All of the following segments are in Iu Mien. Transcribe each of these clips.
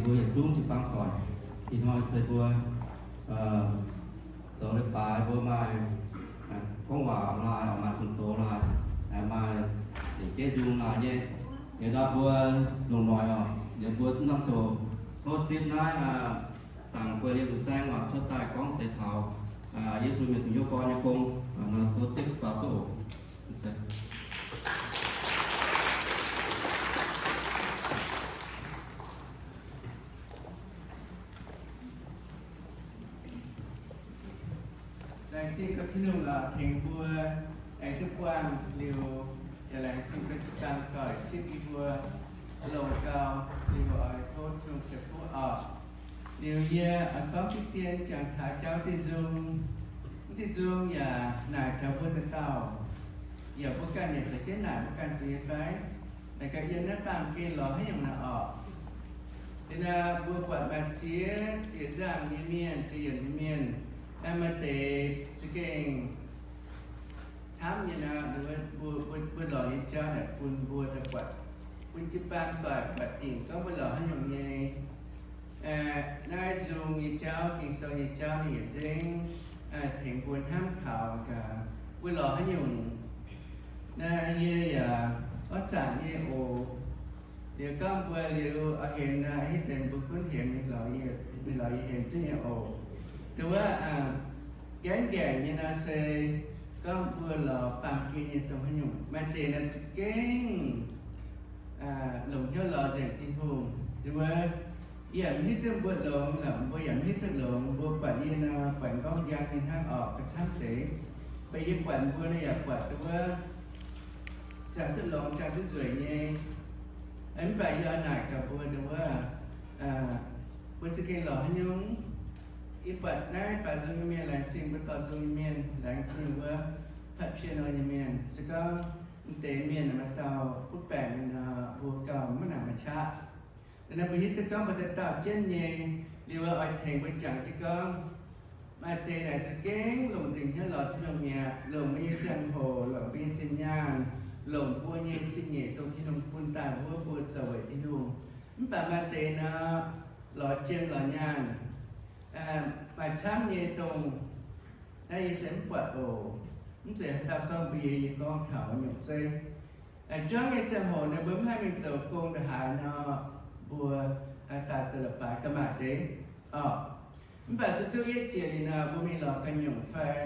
Mbuo yietc zungv jiu-baang doic, ih hnoi se mbuo zoux leiz-baaix mbuo maaih gorngv waac laaih, maaih zunh doz laaih, maaih lengc jeiv nzung laaih nyei. Liuz nor mbuo longc noic oc, liuz mbuo norm ziouc tov zipv naaiv dangc guei liuz fin-saeng waac cuotv daaih gorngv deix taux Yesu mienh dongh hnyouv gorn nyei gong, tov zipv faaux duqv oc. Laengz zingh gaax Tin-Hungh oc, tengx mbuo aengx duqv buangh liuz, yaac laengz zingh gaax jiu-baang doic zipv yie mbuo longc gau, liuz oix tov Tin-Hungh ceix fuqv oc. Liuz yie oix gorngv diqv dien jangx taux jauv diuh nzung. Mv diuh nzung yaac naaic taux mbuo dauh dauh, yaac mbuo ganh yaac za'gengh naaic mbuo ganh ziex nyei fai? Naaic gaax yiem naaiv baamh gen lorz haaix nyungc naaic orqc? Liuz naaic mbuo buatc maaih ziex, ziex nzangc nyei mienh, ziex yiemc nyei mienh, maaih deix za'gengh camv nyei naaic, mbuo, mbuo lorz nyei jauv naaic bun mbuo daaih buatc, bun jiu-baang doic buatc dingc gorngv mbuo lorz haaix nyungc nyei. Naaiv nzung nyei jauv, Ging-Sou nyei jauv ninh yietc zungv tengx mbuo hnamv taux gaax mbuo lorz haaix nyungc. Naaiv yie yaac gorngv zanc nyei oc. Liuz gorngv mbuo liuz oix hemx naaiv hitv deix mbuo gunv hemx, mingh lorz yie hemx duqv nyei oc. Nduov wuov, gaengh ngaengc nyei naaiv se gorngv mbuo lorz baamh gen nyei dongh haaix nyungc. Maaih deix naaiv za'gengh longc hnyouv lorz nzengc Tin-Hungh. Nduov wuov, yie yaac mv hiuv duqv mbuo longx, mbuo yaac mv hiuv duqv longx. Mbuo buatc yie nor buatc m'nqorngv njang nyei hnangv orqc, ga'camv deix. Mv baac yie buatc mbuo nor yaac buatc nduov wuov, ziangh duqv longx, ziangh duqv nzueic nyei. Mv baac yie oix naaic gaax mbuo nduov wuov, mbuo za'gengh lorz haaix nyungc? Yie buatc naaiv baaux nzung nyei mienh laengz zingh, mbuo dorh nzung nyei mienh laengz zingh, wuov patv piano nyei mienh. Se gorngv m'deix mienh maaih dauh butv baengc nyei nor, mbuo gauh maiv nangc maaih qaqv. Naaiv mbuo hiuv duqv gorngv mbuo dauh dauh jienv nyei, liuz oix tengx mbuo jangx jienv gorngv, maaih deix naaic za'gengh longc nzengc hnyouv lorz Tin-Hungh mi'aqv, longc mbuo nyei ziangh hoc, longc mbuo nyei zinh nyaanh, longc mbuo nyei zingh nyeic dongh Tin-Hungh bun daaih wuov mbuo zoux weic Tin-Hungh. Mv baac maaih deix nor, lorz jiem lorz nyaanh, maaih camv nyei dongh naaiv yie se mv buatc oc. Mv zeiz haaix dauh gorngv mbuo, yie gorngv taux nyungc zeiv. Juangv nyei ziangh hoc naaiv mbuo mv haih mingh zoux gong ndongc haaix nor, mbuo daaih zoux leiz-baaix ga'maaic deix orqc. Mv baac zuqc duqv yietv jiex liuz nor, mbuo mingh lorz ga'nyungc fai,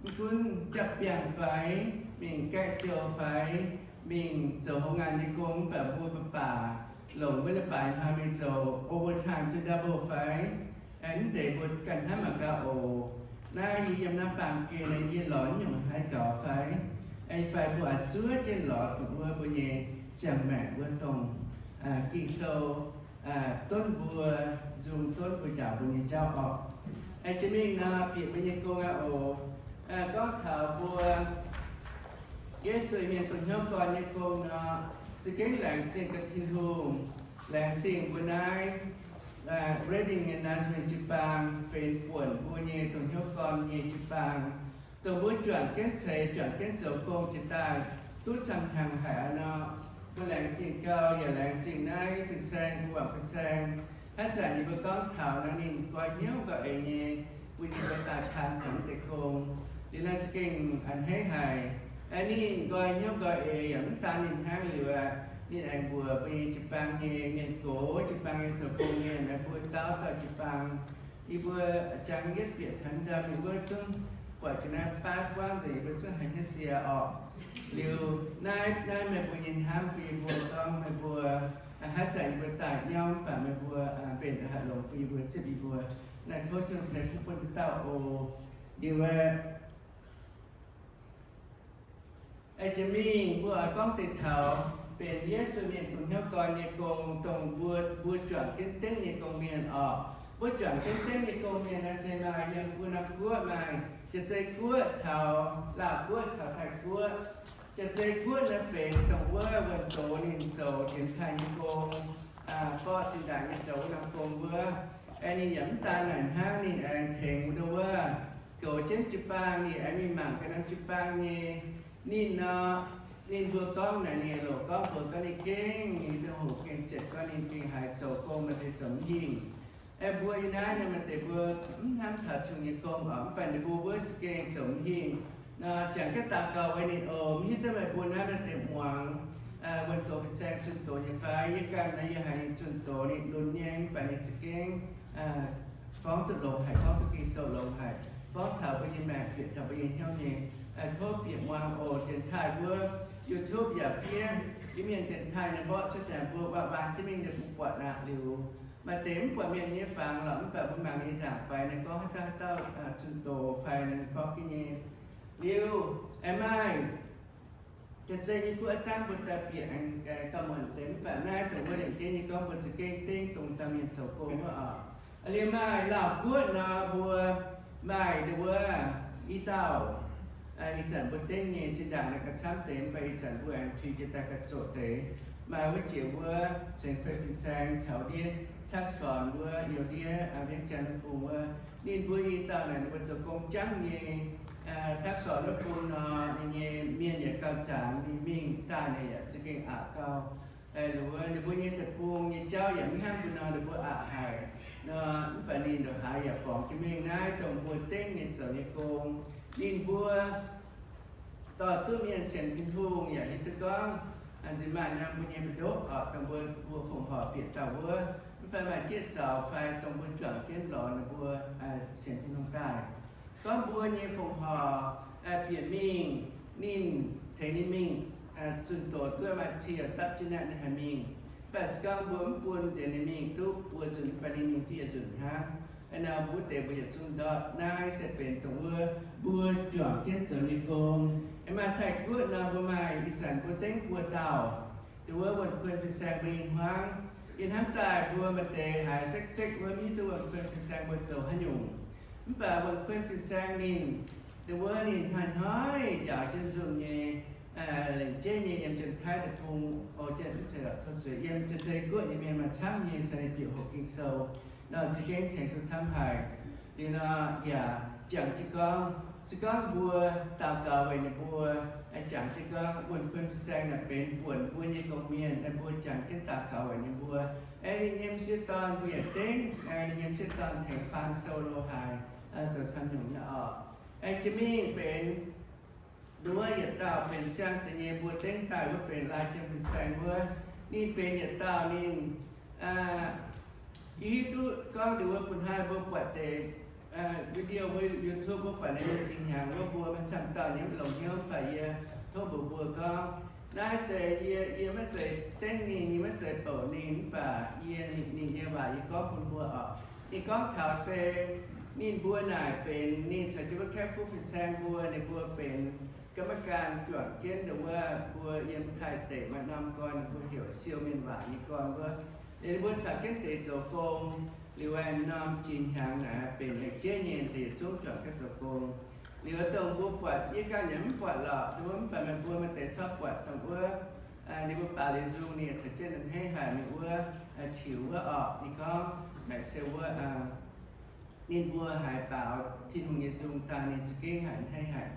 mv gunv japv biangh fai, mingh gaeqv joux fai, mingh zoux hov ngaanh nyei gong, mv baac mbuo baac baac longc wuov leiz-baaix hnoi mingh zoux overtime, double fai, mv deix mbuo ganh hnamv mangc gaax oc. Naaiv yie yiem naaiv baamh gen naaiv yie lorz nyungc haaix gaux fai? Fai mbuo oix zuov jienv lorz dongh wuov mbuo nyei ziangh maengc wuov dongh Ging-Sou donv mbuo, nzung donv mbuo, njaaux mbuo nyei jauv orqc. Jiex mingh nor bieqc mbuo nyei gong aqv oc. Gorngv taux mbuo Yesu mienh dongh hnyouv gorn nyei gong nor, za'gengh laengz zingh gaax Tin-Hungh, laengz zingh mbuo naaiv Redding nyei naaiv nzunc jiu-baang benx buonc mbuo nyei dongh hnyouv gorn nyei jiu-baang, dongh mbuo juangc jienv ceix, juangc jienv zoux gong jiex daaih duqv camv hnyangx haic aqv nor. Mbuo laengz zingh gau, yaac laengz zingh naaiv fin-saeng, fu-wangc fin-saeng. Haaix zanc yie mbuo gorngv taux nor, ninh nqoi hnyouv nqoi eix nyei bun yie mbuo daaih taan taux naaiv deix gong. Liuz nor za'gengh a'hneiv haic. Ninh nqoi hnyouv nqoi eix yaac mv daan ninh hnangv liuz aqv, ninh aengx mbuox mbuo nyei jiu-baang nyei mienh gox, jiu-baang nyei zoux gong mienh, naaiv mbuo dauh dauh jiu-baang. Yie mbuo jangx yietv bieqc taux ndau ninh mbuo zungv buatc ga'naaiv baav buangv nzengc, yie mbuo zungv haiz hnyouv sie orqc. Liuz naaiv, naaiv meih mbuo nyei hnamv bun yie mbuo gorngv meih mbuo haaix zanc yie mbuo daaih nyauv mv baac meih mbuo mbenc haaix longx bun yie mbuo zipv yie mbuo. Naaiv tov Tin-Hungh ceix fuqv bun dauh dauh oc. Liuz jiex mingh mbuo oix gorngv deix taux benx Yesu mienh dongh hnyouv gorn nyei gong, dongh mbuo, mbuo juangc jienv dengv nyei gong mienh orqc. Mbuo juangc jienv dengv nyei gong mienh naaiv se maaih yiem mbuo norm guoqv maaih Jaav-Zei Guoqv caux Laauh Guoqv caux Taiv Guoqv. Jaav-Zei Guoqv naaiv benx dongh wuov wuonh doz ninh zoux dienx taaih nyei gong, borqv zinh ndaangc nyei zoux wuov norm gong wuov. Aengx ninh yaac mv daan naaic hnangv, ninh aengx tengx wuov goux jienv jiu-baang, ninh aengx mingh mangc gaax norm jiu-baang nyei ninh nor, Ninh mbuo gorngv naaic, ninh loc gorngv mbuox gorngv ninh gengh, ninh ziangh hoc gengh zietc gorngv ninh gengh haiz zoux gong maaih deix zoux mv hingh. Aeqv, mbuo yie naaiv nor maaih deix mbuo mv hnamv taux Tin-Hungh nyei gong oc, mv baac ninh mbuo wuov za'gengh zoux mv hingh. Nor jangx jienv daux gaux weic ninh oc. Mv hiuv duqv meih mbuo naaiv maaih deix muangx wuonh doz fin-saeng zunh doz nyei fai? Yie ganh naaiv yie haiz ninh zunh doz ninh lunx nyei, mv baac ninh za'gengh gorngv duqv longx haic, gorngv duqv Ging-Sou longx haic, gorngv taux mbuo nyei maengc, bieqc taux mbuo nyei hnyouv nyei. Tov bieqc muangx oc. Janx-Taiv mbuo YouTube yaac fiev, Iu-Mienh Janx-Taiv ninh mborqv cuotv daaih mbuo waac-waac jienv mingh ninh mbuo buatc aqv. Liuz maaih deix mv buatc mienh nyei fangx lorqc, mv baac mbuo mangc ninh nzaangc faix ninh gorngv haaix dauh haaix dauh zunh doz fai ninh gorngv jienv nyei. Liuz aengx maaih ga'zei nyei guoqv dangv mbuo daaih bieqc aengx gauh muonc deix, mv baac naaiv dongh wuov lengc jeiv nyei gorngv mbuo za'gengh dengv dongh dauh mienh zoux gong wuov oc. Liuz maaih Laauh guoqv nor mbuo maaih ndongc wuov i dauh, ih zanc mbuo dengv nyei zinh ndaangc naaiv gauh camv deix, mv baac ih zanc mbuo aengx tuix jiez daaih gauh zoqc deix. Maaih wuov jiex wuov cengx fei fin-saeng caux ndiev Takv Sorn wuov, youh ndiev Vietc Janx bung wuov, ninh mbuo i dauh naaic ninh mbuo zoux gong jangv nyei. Takv Sorn wuov bung nor ninh nyei mienh yaac gauh zaanx, ninh mingh daaih ninh yaac za'gengh aqc gau. Wuov ninh mbuo nyei deic-bung nyei jauv yaac mv hnangv mbuo nor ninh mbuo aqc haic nor, mv baac ninh ndongc haaix yaac borngz jienv mingh naaiv dongh mbuo dengv nyei zoux nyei gong. Ninh mbuo dorh duqv mienh sienx Tin-Hungh yaac hiuv duqv gorngv nzunc maaih norm mbuo nyei mbu'ndoqv oc, dongh mbuo, mbuo fongc horc bieqc dauh wuov, mv fai maaih jieqv zaux fai dongh mbuo juangc jienv lorz ninh mbuo sienx Tin-Hungh daaih. Se gorngv mbuo nyei fongc horc bieqc mingh, ninh tengx ninh mingh zunh doz duqv maaih cie dapv jienv naaiv ninh haih mingh. Mv baac se gorngv mbuo mv bun nzengc ninh mingh duqv buo nzunc, mv baac ninh mingh duqv yietc nzunc hnangv. Aa, nor mbuo deix mbuo yietc zungv ndortv naaiv se benx dongh wuov mbuo juangc jienv zoux nyei gong. Aengx maaih Taiv-Guoqv nor mbuo maaih ih zanc mbuo dengv buo dauh, dongh wuov wuonh kuon fin-saeng mbuo nyei hmuangv. Yie hnamv daaih mbuo maaih deix haiz sekv-sekv wuov mv hiuv duqv wuonh kuon fin-saeng mbuo zoux haaix nyungc. Mv baac wuonh kuon fin-saeng ninh, dongh wuov ninh hnoi-hnoi njaaux jienv nzungh nyei, lengc jeiv nyei yiem Janx-Taiv deic-bung, o, Janx-Taiv, tov zuiz, yiem Janx-Taiv guoqv nyei mienh maaih camv nyei caux ninh bieqc hoqc Ging-Sou nor, za'gengh tengx duqv camv haic. Liuz nor yaac jangx jienv gorngv, se gorngv mbuo daux gaux weic ninh mbuo, jangx jienv gorngv wuonh kuon fin-saeng naaic benx buonc mbuo nyei gong-mienh, mbuo jangx jienv daux gaux weic ninh mbuo. Aengx ninh nyei m'sieqv dorn mbuo yaac dengv, ninh nyei m'sieqv dorn tengx faan sou lo haaix, zoux camv nyungc nyei oc. Aengx jiex mingh benx nduov yietc dauh benx siang deix nyei mbuo dengv daaih wuov benx Lai Jiem Fin-Saeng wuov. Ninh benx yietc dauh ninh, yie hiuv duqv gorngv deix wuov bun haaix mbuo buatc deix video wuov YouTube wuov, buatc ninh mingh jiex hnyangx wuov mbuo maaih camv dauh nyei mv longx hnyouv, mv baac yie tov mbuox mbuo gorngv, naaiv se yie, yie maiv zeiz dengv ninh, yie maiv zeiz bouc ninh, mv baac yie, ninh nyei waac yie gorngv bun mbuo oc. Ninh gorngv taux se ninh mbuo naaic benx ninh caux jienv wuov Kaeqv Fuqv Fin-Saeng mbuo, ninh mbuo benx กรรมการ juangc jienv dongh wuov mbuo yiem Taiv deic maaih norm gorn ninh mbuo heuc siou mienh waac nyei gorn wuov. Ninh mbuo caux jienv deix zoux gong. Liuz aengx norm jiex hnyangx naaic benx lengc jeiv nyei deix yietc zungv juangc jienv zoux gong. Liuz dongh mbuo buatc, yie ganh yaac mv buatc lorqc, dongh wuov mv baac meih mbuo maaih deix corc buatc dongh wuov ninh mbuo baaux liuz nzung ninh caux jienv a'hneiv haic mingh wuov tiux wuov orqc. Ninh gorngv naaic se wuov ninh mbuo haiz baaux Tin-Hungh nyei nzung daaih ninh za'gengh haiz a'hneiv haic.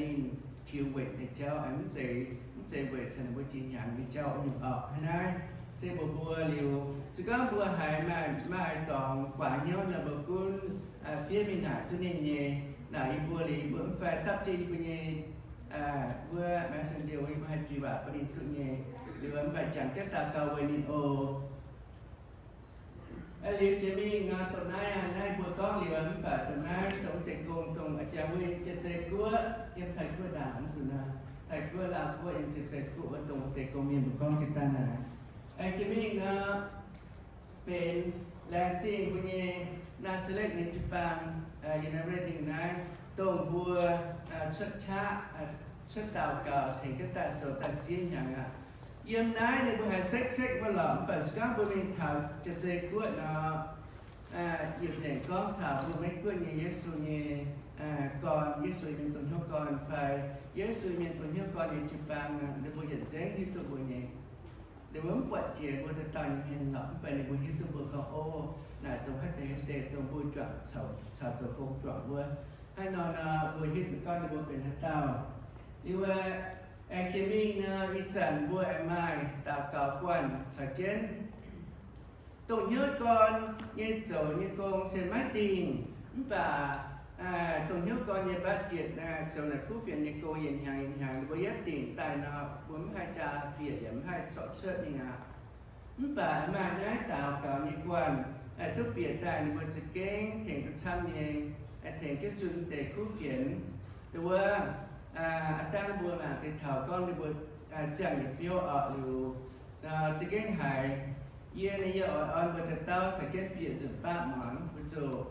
Ninh tiux weic deix jauv, mv zeiz, mv zeiz weic caux ninh mbuo jiex hnyangx nyei jauv nyungc orqc. Hnangv naaiv se mbuox mbuo liuz, se gorngv mbuo haiz maaih, maaih dorngx guaax hnyouv nor, mbuo gunv fiev mingh naaic duqv ninh nyei. Naaic yie mbuo liuz, yie mbuo mv fai dapv jienv yie mbuo nyei wuov messenger, yie mbuo haih juix waac bun ninh duqv nyei. Liuz mv baac jangx jienv daux gaux weic ninh oc. Liuz jiex mingh nor, dongh naaiv, naaiv mbuo gorngv liuz, mv baac dongh naaiv dongh deix gong dongh jangx wuov Janx-Zei Guoqv yiem Taiv Guoqv ndaangc, Taiv Guoqv, Laauh Guoqv yiem Janx-Zei Guoqv wuov dongh deix gong mienh mbuo gorngv jienv daaih naaic. Jiex mingh nor, benx laengz zingh mbuo nyei Naa^saa^letv nyei jiu-baang, yiem naaiv Redding naaiv, dongh mbuo cuotv qaqv, cuotv daux gaux tengx jienv daaih zoux daaih ziex hnyangx aqv. Yiem naaiv ninh mbuo haiz sekv-sekv wuov lorqc, mv baac se gorngv mbuo mingh taux Janx-Zei Guoqv nor, yietc nzengc gorngv taux mbuo Meiv Guoqv nyei Yesu nyei gorn, Yesu mienh dongh hnyouv gorn fai Yesu mienh dongh hnyouv gorn nyei jiu-baang nor, ninh mbuo yietc nzengc hiuv duqv mbuo nyei. Ninh mbuo mv buatc jiex mbuo dauh dauh nyei mienh lorqc, mv baac ninh mbuo hiuv duqv mbuo gorngv, o, naaic dongh haaix deix haaix deix dongh mbuo juangc caux zoux gong juangc wuov. Hnangv nor nor mbuo hiuv duqv gorngv ninh mbuo benx haaix dauh. Liuz aeqv, Aengx jiex mingh nor, ih zanc mbuo aengx maaih daux gaux guanh caux jienv. Dongh hnyouv gorn nyei zoux nyei gong se maiv dingh, mv baac dongh hnyouv gorn nyei mbatv bieqc zoux naaic kuv fienx nyei gong yietc hnyangx yietc hnyangx ninh mbuo yietv dingc daaih nor, mbuo mv haih jaa bieqc yaac mv haih zorpc cuotv mingh aqv. Mv baac maaih naaiv daux gaux nyei guanh, duqv bieqc daaih ninh mbuo za'gengh tengx duqv camv nyei, tengx jienv zunh deix kuv fienx. Nduov wuov, aav dangh mbuo mangc deix taux gorngv ninh mbuo ziangh yietc biouv orqc liuz, za'gengh haiz yie naaiv yie oix orn mbuo dauh dauh caux jienv bieqc nzunc baqv muangx mbuo zuqc.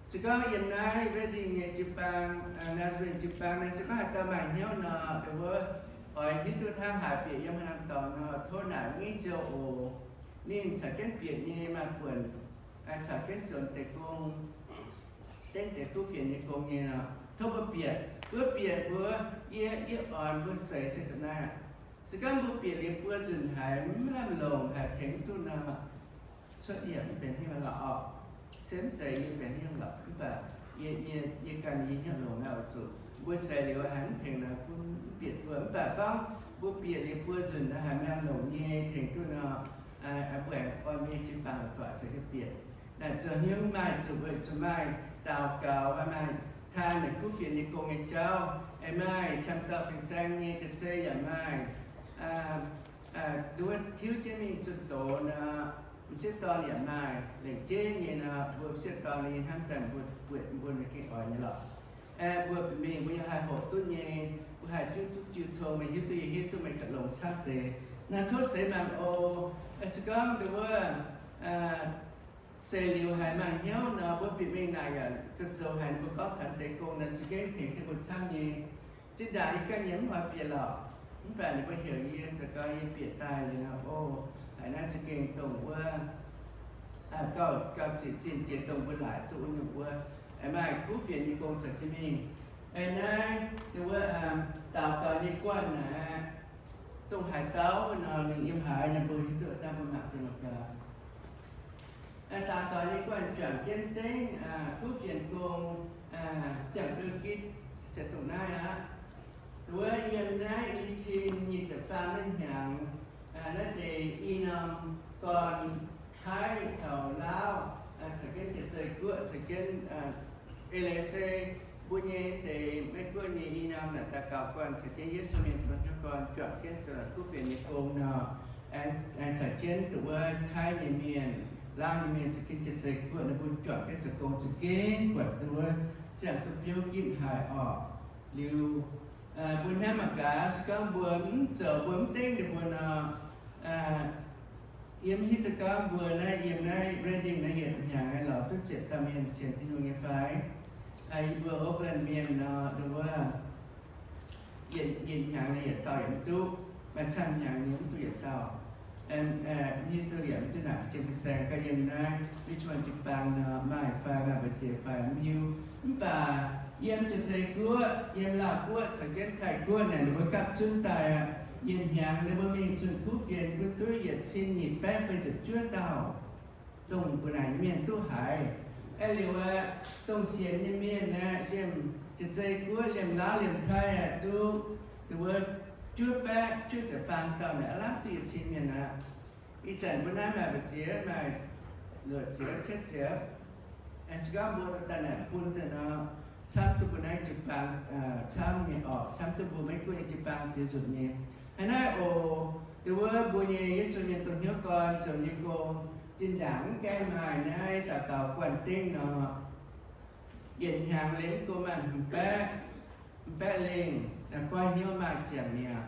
Se gorngv yiem naaiv Redding nyei jiu-baang, Nazareth jiu-baang naaiv se gorngv haaix dauh maaih hnyouv nor, nduov wuov, oix hiuv duqv hnangv haaix bieqc yiem haaix norm dorngx nor, tov naaic nyei ziouv oc. Ninh caux jienv bieqc nyei maaih buonc, caux jienv zoux deix gong, dengv deix kuv fienx nyei gong nyei nor, tov mbuo bieqc. Mbuo bieqc mbuo, yie, yie oix mbuo seix se da'naaiv aqv. Se gorngv mbuo bieqc liuz buo nzunc haiz mv lamh longc, haiz tengx mv duqv nor, cuotv yie mv benx haaix nyungc lorqc orqc. Se mv zeiz yie benx haaix nyungc lorqc, mv baac yie, yie, yie ganh yie hnyouv longx naaiv oix zuqc mbuo seix liuz haiz mv tengx nor, mv bieqc duqv. Mv baac gorngv mbuo bieqc liuz buo nzunc haiz maaih longc nyei tengx duqv nor, mbuo aengx orn mbuo nyei jiu-baang doic caux jienv bieqc. Naaic zoux hnyouv maaih zuqc weic zuqc maaih daux gaux, maaih taan naaic kuv fienx nyei gong nyei jauv, aengx maaih ziangh dauh fin-saeng nyei jaav-zei yaac maaih, nduov tiuv jienv mingh zunh doz nor, m'sieqv dorn yaac maaih lengc jeiv nyei nor, mbuo m'sieqv dorn nyei hnamv daaih mbuo buatc mbuo naaic gengh oix nyei lorqc. Mbuo mingh mbuo yaac haih hoqc duqv nyei, mbuo haih jiuv duqv jiu tong, meih hiuv duqv yie hiuv duqv meih ganh longx camv deix. Naaiv tov seix mangc oc. Se gorngv nduov wuov, seix liuz haiz maaih hnyouv nor, mbuo bieqc mingh naaic yaac zoux haiz mbuo gorngv taux deix gong nor, za'gengh tengx duqv mbuo camv nyei. Zinh ndaangc yie ganh yie mv oix bieqc lorqc, mv baac ninh mbuo heuc yie, za'gengh yie bieqc daaih liuz nor, o, haiz naaiv za'gengh dongh wuov gauh, gauh ziqc zinh jiex dongh mbuo laaic duqv wuov nyungc wuov, maaih kuv fienx nyei gong caux jienv mingh. Aeqv, naaiv ninh wuov daux gaux nyei guanh naaic, dongh haaix dauh nor, ninh yiem haaix nor, mbuo hiuv duqv daaih mbuo mangc duqv gaax. Daux gaux nyei guanh juangc jienv dengv kuv fienx gong, ziangh duqv gitv se dongh naaiv aqv. Wuov yiem naaiv i cin nyic ziepc faam naaiv hnyangx, naaiv deix i norm gorn, Taiv caux Laauv, caux jienv Jiex Zei Guoqv, caux jienv eix leiz se mbuo nyei deix Meiv Guoqv nyei i norm naaic daux gaux guanh caux jienv Yesu Mienh gorn-hnyouv gorn juangc jienv zoux kuv fienx nyei gong nor, aengx caux jienv dongh wuov Taiv nyei mienh, Laauv nyei mienh caux jienv Jiex Zei Guoqv nor, mbuo juangc jienv zoux gong za'gengh buatc dongh wuov ziangh duqv biouv gitv haic orqc. Liuz mbuo hnamv mangc gaax, se gorngv mbuo mv zoux, mbuo mv dengv ninh mbuo nor, yie mv hiuv duqv gorngv mbuo naaiv yiem naaiv Redding naaiv yietc hnyangx naaiv lorz duqv ziepc dauh mienh sienx Tin-Hungh nyei fai? Yie mbuo Oakland mienh nor, dongh wuov yietc, yietc hnyangx naaiv yietc dauh yaac mv duqv, maaih camv hnyangx nyei mv duqv yietc dauh. Mv hiuv duqv yaac mv duqv naaic jiem fin-saeng gauh yiem naaiv Richmond jiu-baang nor maaih fai, maaih mbu'ziex fai mv hiuv. Mv baac yiem Jiex Zei Guoqv, yiem Laauv Guoqv caux jienv Taiv Guoqv naaic, ninh mbuo gapv zunv daaih aqv. Yietc hnyangx ninh mbuo mingh zunh kuv fienx mbuo duqv yietc cin nyic baeqv fei ziepc juov dauh. Dongh mbuo naaic nyei mienh duqv haiz. Aeqv, liuz aqv, dongh sienx nyei mienh aeqv, liemh Jiex Zei Guoqv, liemh Laauv, liemh Taiv aeqv, duqv, dongh wuov juov baeqv juov ziepc faam dauh naaic, aav lamh duqv yietc cin mienh aqv. Ih zanc mbuo naaiv maaih mbu'ziex, maaih luoqc ziepc, cietv ziepc. Se gorngv mbuo daaih naaic bun daaih nor, camv duqv mbuo naaiv jiu-baang camv nyei orqc, camv duqv mbuo Meiv Guoqv nyei jiu-baang ziex nzunc nyei. Hnangv naaiv oc, dongh wuov mbuo nyei Yesu Mienh dongh hnyouv gorn zoux nyei gong, zinh ndaangc mv gaengh maaih naaiv daux gaux guanh dengv nor, yietc hnyangx liemh mv go maaih hmz baeqv, hmz baeqv lengh, naaiv goiv hnyouv maaih ziangx mi'aqv.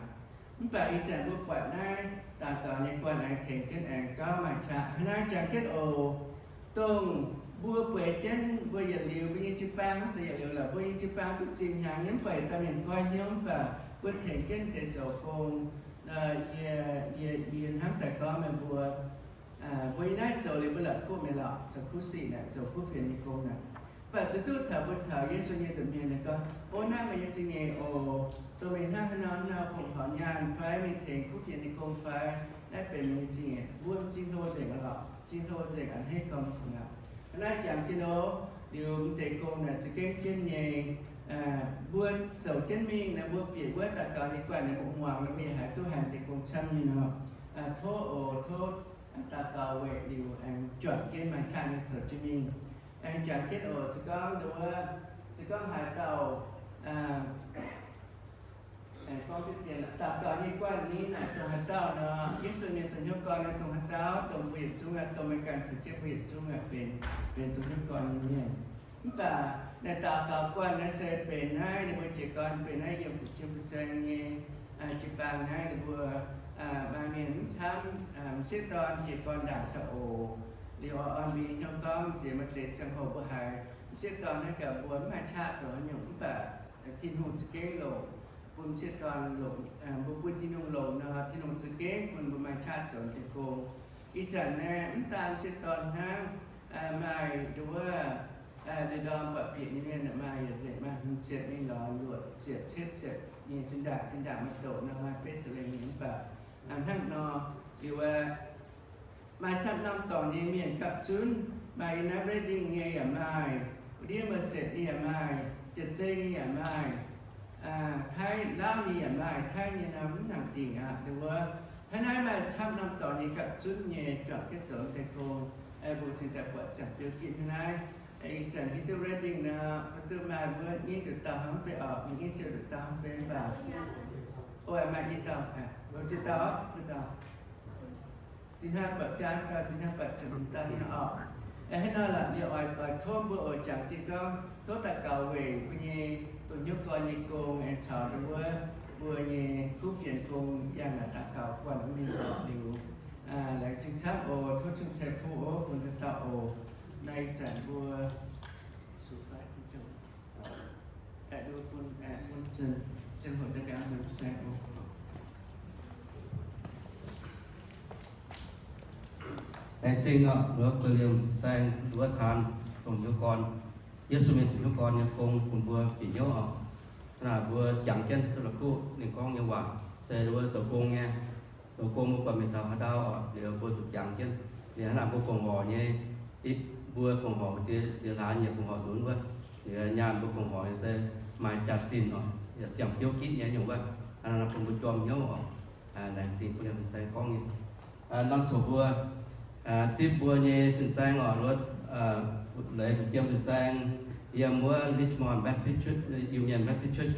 Mv baac ih zanc mbuo buatc naaiv daux gaux nyei guanh aengx tengx jienv aengx gauh maaih qaqv. Hnangv naaiv jangx jienv oc, dongh mbuo bueix jienv mbuo yietc liuz, mbuo nyei jiu-baang mv zeiz yietc liuz lorqc, mbuo nyei jiu-baang duqv zinh hnyangx nyei, mv baac yietc dauh mienh goiv hnyouv, mv baac mbuo tengx jienv deix zoux gong. Yie, yie, yie hnamv daaih gorngv meih mbuo, mbuo yiem naaiv zoux liuz mbuo la'kuqv mi'aqv lorqc, zoux kuv sic naaic, zoux kuv fienx nyei gong naaic. Mv baac zuqc duqv taux mbuo taux Yesu nyei nza'hmien naaic gorngv, O, naaiv meih nyei zingh nyeic oc. Dongh meih hnangv haaix nor nor fongc horc nyaanh fai meih tengx kuv fienx nyei gong fai, naaiv benx meih nyei zingh nyeic. Mbuo m'zing hlo nzengc aqv lorqc, m'zing hlo nzengc a'hneiv gormx fungx aqv. Hnangv naaiv jangx jienv oc, liuz m'deix gong naaic za'gengh jienv nyei, Mbuo zoux jienv mingh nor, mbuo bieqc wuov daux gaux nyei guanh naaic, mbuo muangx nor, mbuo yaac haih duqv haih deix gong camv nyei nor. Tov oc, tov daux gaux weic liuz aengx juangc jienv maaih qaqv nyei zoux jienv mingh. Aengx jangx jienv oc, se gorngv nduov, se gorngv haaix dauh gorngv deix daux gaux nyei guanh nyei naaic dongh haaix dauh nor, Yesu nyei dongh hnyouv gorn naaiv dongh haaix dauh, dongh mbuo yietc zungv aqv, dongh meih ganh caux jienv mbuo yietc zungv aqv, benx, benx dongh hnyouv gorn nyei mienh. Mv baac naaiv daux gaux guanh naaiv se benx naaiv ninh mbuo jiez gorn benx naaiv yiem fu'jueiv fin-saeng nyei jiu-baang naaiv ninh mbuo maaih mienh mv camv, m'sieqv dorn jiez gorn ndaangc taux oc. Liuz oix orn-mingh hnyouv gorngv nziex maaih deix ziangh hoc mbuo haiz m'sieqv dorn naaiv gaax mbuo mv maaih qaqv zoux haaix nyungc, mv baac Tin-Hungh za'gengh longc bun m'sieqv dorn longc, mbuo bun Tin-Hungh longc nor, Tin-Hungh za'gengh bun mbuo maaih qaqv zoux deix gong. Ih zanc naaiv mv daan m'sieqv dorn hnangv, maaih nduov, ndorm buatc bieqc nyei mienh maaih yaac nzengc maaih hmz ziepc nyei lorz, luoqc ziepc, cietv ziepc nyei, zinh ndaangc zinh ndaangc maaih doqc nor maaih betv ziepc lengh nyei, mv baac hnangv nor liuz aeqv, maaih camv norm dorngx nyei mienh gapv zunv, maaih yiem naaiv Redding nyei yaac maaih, ndiev Merced nyei yaac maaih, Jiex Zei nyei yaac maaih, Taiv Lauv nyei yaac maaih, Taiv nyei nor mv nangc dingc aqv. Nduov, hnangv naaiv maaih camv norm dorngx nyei gapv zunv nyei juangc jienv zoux deix gong, mbuo cingx daaih buatc ziangh biouv gitv hnangv naaiv. Ih zanc hiuv duqv Redding nor, hiuv duqv maaih mbuo nyei nduqc dauh hnangv mv bei orqc, mbuo nyei ziouc nduqc dauh hnangv mv bei mv baac, o, maaih i dauh, ziouc dauh, i dauh. Dinh hnangv buatc biaa dauh, dinh hnangv buatc ziepc hmz dauh nyei orqc. Hnangv nor lorqc, yie oix, oix tov mbuo oix jangx jienv gorngv, tov daux gaux weic mbuo nyei dongh hnyouv gorn nyei gong aengx caux wuov mbuo nyei kuv fienx gong yangh naaic daux gaux guanh mingh orqc liuz, laengz zingh camv oc. Tov Tin-Hungh ceix fuqv oc bun dauh dauh oc. Naaiv ih zanc mbuo Laengz zingh oc, wuov Ko^lin^saeng wuov taan dongh hnyouv gorn, Yesu mienh dongh hnyouv gorn nyei gong bun mbuo bieqc hnyouv oc. Hnangv naaic mbuo jangx jienv duqv la'kuqv ninh gorngv nyei waac se wuov zoux gong nyei. Zoux gong mbuo buatc mienh taux haaix ndau oc, liuz mbuo zuqc jangx jienv. Liuz hnangv naaic mbuo fongc horc nyei, mbuo fongc horc ziex, ziex hlaax nyei fongc horc nzunc wuov, liuz nyaanh mbuo fongc horc nyei se maaih jaax-zinh oc, yaac ziangh biouv gitv nyei nyungc wuov, bun mbuo jorm hnyouv oc. Laengz zingh bun ninh fin-saeng gorngv nyei. Norm coc mbuo zipv mbuo nyei fin-saeng oc, wuov, leiz fu'jueiv fin-saeng yiem wuov Richmond Baptist Church, Iu-Mienh Baptist Church.